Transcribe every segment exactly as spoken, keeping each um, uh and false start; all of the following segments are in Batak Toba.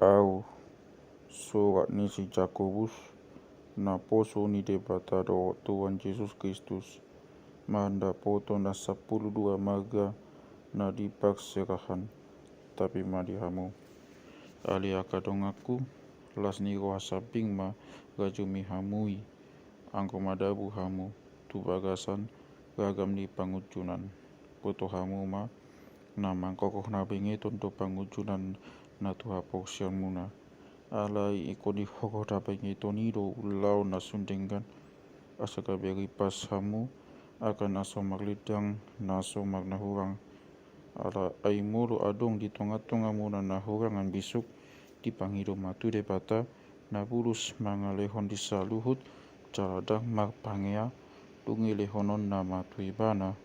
Au, surat ni si Jakobus, naposo ni Debata dohot Tuhan Jesus Kristus, mandapothon na sampulu dua marga na di parserahan, tapi ma di hamu. Ale angka donganku, las ni roha sambing ma rajumi hamu i, anggo madabu hamu tu bagasan ragam ni pangunjunan. Boto hamu ma, na mangkorhon habengeton do pangunjunan na tu haporseaonmuna. Alai ingkon dihorhon habengeton i do ulaon na sun denggan, asa gabe ripas hamu angka na so marlindang, na so marnahurang. Alai molo adong di tongatongamuna na hurang ambisuk, dipangido ma tu Debata na bulus mangalehon di saluhut, jala ndang marpangea, dung ilehononna ma tu ibana.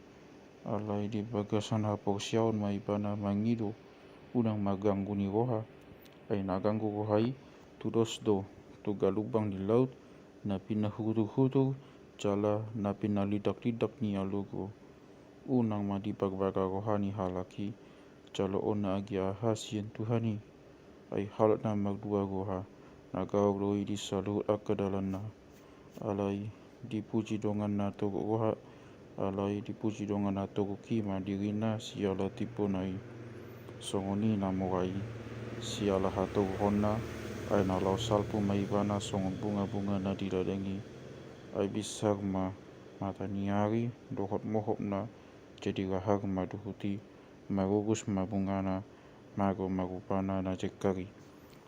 Alai di bagasan haporseaon ma ibana mangido, unang marganggu ni roha. Ai na ganggu roha i, tudos do tu galumbang ni laut, na pinarhuturhutur, jala na pinarlindaklindak ni alogo. Unang ma diparbaga roha ni halak i, jaloonna agia aha sian Tuhan i. Ai halak na mardua roha, na gaor do i di saluhut angka dalanna. Alai dipuji dongan na toruk roha, alai dipuji dongan na toruk i ma dirina siala timpona i. Songon i na mora i, siala hatoruhonna, ai na laho salpu ma ibana songon bungabunga na di ladang i. Ai binsar ma mata ni ari, dohot mohopna, jadi rahar ma dohot i, marurus ma bungana, mago ma rupana na jengkar i.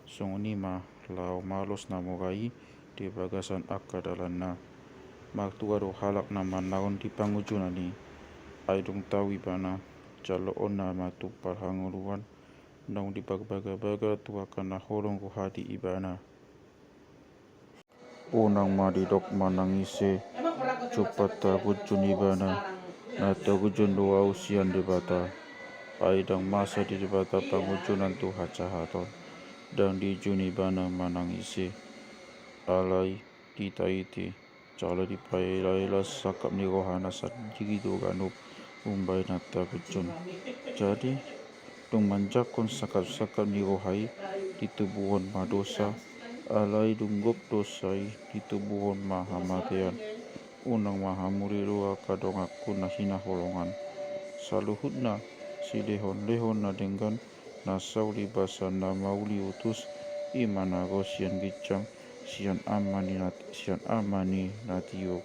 Songon i ma laho malos na mora i di bagasan angka dalanna. Martua do halak na manaon di pangunjunan i. Ai dung tau ibana, jaloonna ma tumpal hangoluan, naung diparbagabaga tu angka na holong roha di ibana. Unang ma didok manang ise, jumpang tarunjun ibana, na tarunjun do au sian Debata. Ai ndang masa di Debata pangunjunan tu hajahaton, ndang diunjuni ibana manang ise. Alai ditaiti, jala dipaelaela sangkap ni rohana sandiri do ganup umbahen na tarunjun. Jadi, dung manjangkon sangkapsangkap ni roha i, ditubuhon ma dosa, alai dung gok dosa i, ditubuhon ma hamatean. Unang ma hamu didok angka donganku na hinaholongan. Saluhutna silehonlehon na denggan, na sauli basa na mauli utus, i ma na ro sian ginjang, sian Ama ni nat-, sian Ama ni na tio,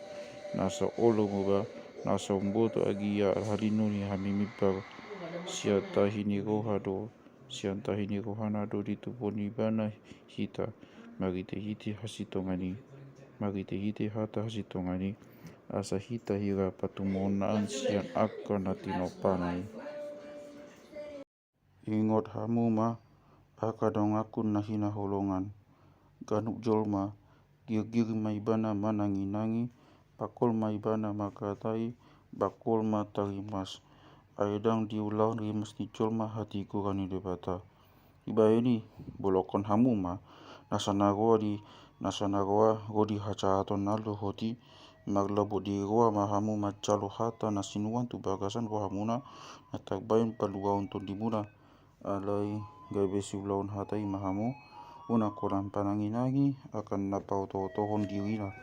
na so olo muba, na so umboto agia halilu ni hami mimbar. Sian tahi ni roha do, sian tahi ni rohana do ditubuhon ibana hita, marhitehite hasintongan i, marhitehite hata hasintongan i, asa hita hira patumonaan sian angka na tinompana i. Ingot hamu ma, angka donganku na hinaholongan. Ganup jolma, girgir ma ibana mananginangi, bangkol ma ibana mangkatai, bangkol ma tarimas. Ai ndang diulahon rimas ni jolma hatigoran ni Debata. Dibahen i, bolongkon hamu ma, nasa na roa di, nasa na roa ro di hajahaton na luhut i, marlobot di roa ma hamu manjalo hata na sinuan tu bagasan rohamuna, na tarbahen paluaon tondimuna. Alai gabe siulahon hata i ma hamu, unang holan pananginangi angka na paotootohon dirina.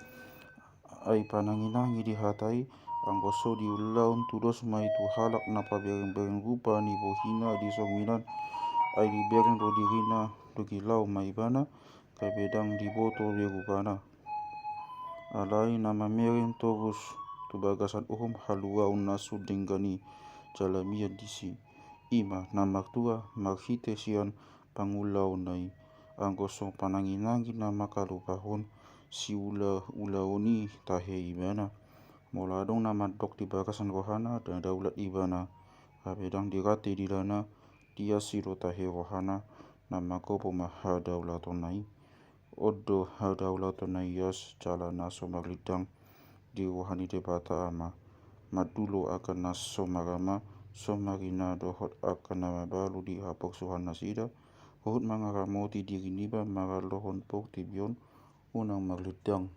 Ai pananginangi di hata i, anggo so diulahon tudos ma i tu halak na paberengbereng rupa ni bohina di sorminan, ai dibereng do dirina dohot laho ma ibana, gabe ndang diboto be rupana. Alai na mamereng torus tu bagasan uhum haluaon na sun denggan i, jala mian disi. I ma na martua marhite sian pangulaonna i. Anggo so pananginangi na mangkalupahon siulaulaon i tahe ibana. Molo adong na mandok di bagasan rohana na daulat ibana, gabe ndang dirante dilana, diasi do tahe rohana, na manggopo ma hadaulatanna i. On do hadaulatanna ias jala na so marlindang di roha ni Debata Ama. Mandulo angka na so marama, so marina dohot angka na mabalu di haporsuhannasida, huhut mangaramoti diri niba maralohon portibi on, unang marlindang.